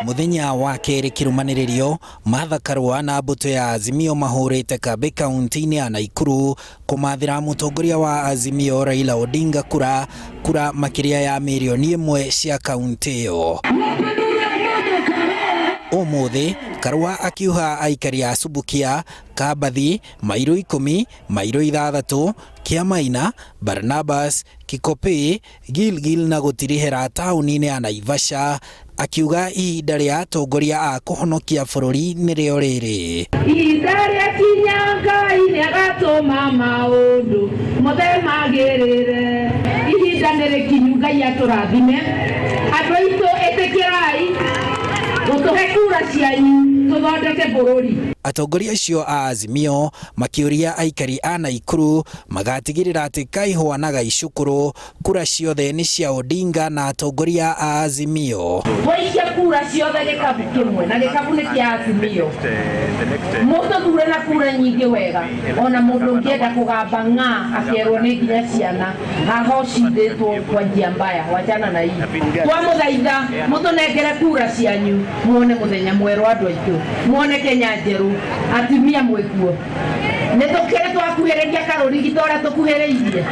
Mũthenya wa kerĩ kĩrũmanĩrĩrio, Martha Karua na mbũtũ ya Azimio mahũrĩte kambĩ kaunti-inĩ ya Naikuru kũmathĩra mũtongoria wa Azimio Raila Odinga kura, kura makĩria ya mirioni ĩmwe cia kaunti ĩyo. Ũmũthĩ, Karua akiuha aikari a Subukia, Kambathi, Mairũ ikũmi, Mairũ ithathatũ, Kĩamaina, Barnabas, Kikopey, Gilgil na gũtirihĩra taũni-inĩ ya Naivasha, akiuga ihinda rĩa atongoria a kũhonokia bũrũri nĩrĩo rĩrĩ. Ihinda rĩakinya Ngai nĩagatũma maũndũ mothe magĩrĩre. Ihinda nĩ rĩkinyu Ngai atũrathime. Andũ aitũ ĩtĩkĩrai gũtũhe kura cianyu tũthondeke bũrũri. Atongoria acio a Azimio makĩũria aikari a Naikuru magatigĩrĩra atĩ Kaihũa na Gaicũkũrũ kura ciothe nĩ cia Odinga na atongoria a Azimio. Twaikia kura ciothe gĩkabu kĩmwe na gĩkabu nĩ kĩa Azimio. Mũtũthure na kura nyingĩ wega ona mũndũ ũngĩenda kũgamba ng'a akerwo nĩ nginya ciana haha ũcindĩtwo kwa njia mbaya wachana na hii. Twamũthaitha mũtũnengere kura cianyu muone mũthenya mwerũ andũ aitũ muone Kenya njerũ atumia mwĩkuo. Nĩ tũkĩrĩ twakuhĩrĩria karũrigi ta ũrĩa tũkuhĩrĩirie.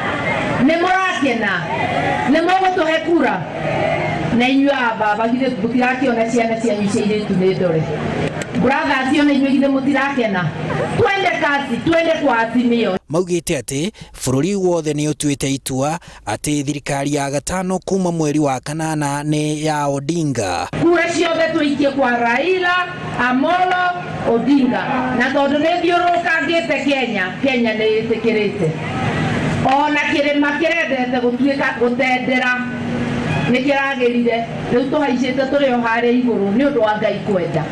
Nĩ mũrakena? Nĩ mũgũtũhe kura? Na inyuĩ a baba githĩ mũtirakĩona ciana cianyu cia airĩtu nĩ ndore? Brothers ona inyuĩ githĩ mũtirakena? Twende kazi, twende kwa Azimio. Maugĩte atĩ bũrũri wothe nĩ ũtuĩte itua atĩ thirikari ya gatano kuma mweri wa kanana nĩ ya Odinga. Kura ciothe tũikie kwa Raila Amolo Odinga na tondũ nĩ thiũrũrũkangĩte Kenya, Kenya nĩ ĩtĩkĩrĩte. Ona kĩrĩma kĩrendete gũtuĩka gũtendera nĩ kĩragĩrire. Rĩu tũhaicĩte tũrĩ o harĩa igũrũ nĩ ũndũ wa Ngai kwenda.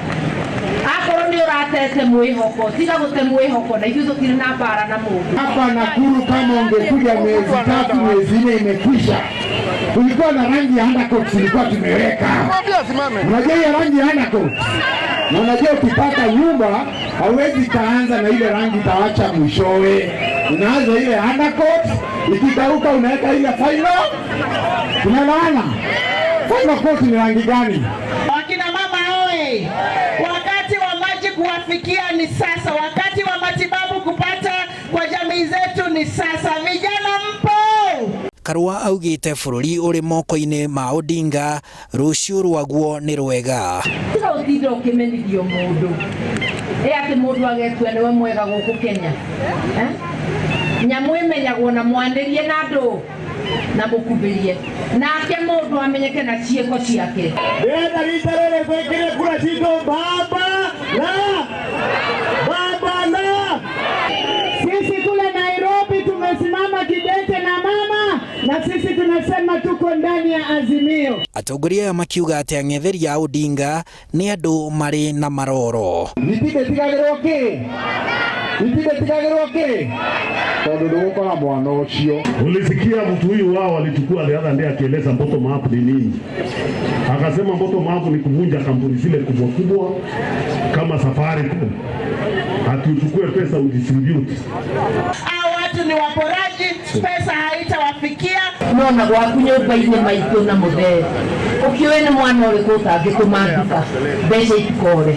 Akorwo nĩ ũratete mwĩhoko, tiga gũte mwĩhoko na ithuĩ tũtirĩ na mbara na mũndũ. Hapa Nakuru kama ungekuja miezi 3 miezi 4 imekwisha, kulikuwa na rangi ya undercoat tulikuwa tumeweka. Unajua hiyo rangi ya undercoat? Na unajua ukipaka nyumba hauwezi kaanza na ile rangi itawacha mwishowe. Unaanza ile undercoat, ikikauka unaweka ile final. Tunaelewana? Final coat ni rangi gani? Wakina mama oe! Wakati wa maji kuwafikia ni sasa, wakati wa matibabu kupata kwa jamii zetu ni sasa. Vijana mpo? Karua augĩte bũrũri ũrĩ moko-inĩ ma Odinga, rũciũ rwaguo nĩ rwega. Tiga ũtinde ũkĩmenithio mũndũ. Ĩ atĩ mũndũ agetua nĩwe mwega gũkũ Kenya. Eh? Nyamũ ĩmenyagwo na mwanĩrie na andũ na mũkumbĩrie. Nake mũndũ amenyeke na ciĩko ciake. Ndĩrenda rita rĩrĩ twĩkĩre kura citũ baba na baba na. Sisi kule Nairobi tumesimama kidete na mama, na sisi tunasema tuko ndani ya Azimio. Atongoria aya makiuga atĩ ang'etheri a Odinga nĩ andũ marĩ na maroro. Itindetigagĩrwo kĩ? Itindetigagĩrwo kĩ? Tondũ ndũgũkora mwana ũcio. Ulisikia mtu huyu wao alichukua the other day akieleza bottom up ni nini. Akasema bottom up ni kuvunja kampuni zile kubwa kubwa kama Safaricom. Ati uchukue pesa udistribute. Hao watu ni waporaji, pesa haitawafikia. Nona gwaku nyũmba-inĩ maitũ na mũthee. Ũkĩũĩ nĩ mwana ũrĩkũ ũtangĩtũma nduka mbeca itikore.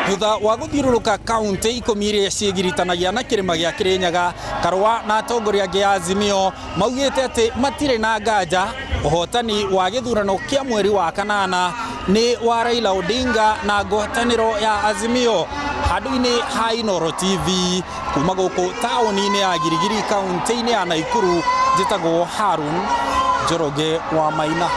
Thutha wa gũthiũrũrũka kaunti ikũmi iria ciĩgiritanagia na kĩrĩma gĩa Kĩrĩnyaga, Karua na atongoria angĩ a Azimio maugĩte atĩ matirĩ na nganja ũhotani wa gĩthurano kĩa mweri wa kanana nĩ wa Raila Odinga na ngwatanĩro ya Azimio. Handũ-inĩ ha Inooro TV kuma gũkũ taũni-inĩ ya Girigiri kaunti-inĩ ya Naikuru, njĩtagwo Harun Njoroge wa Maina.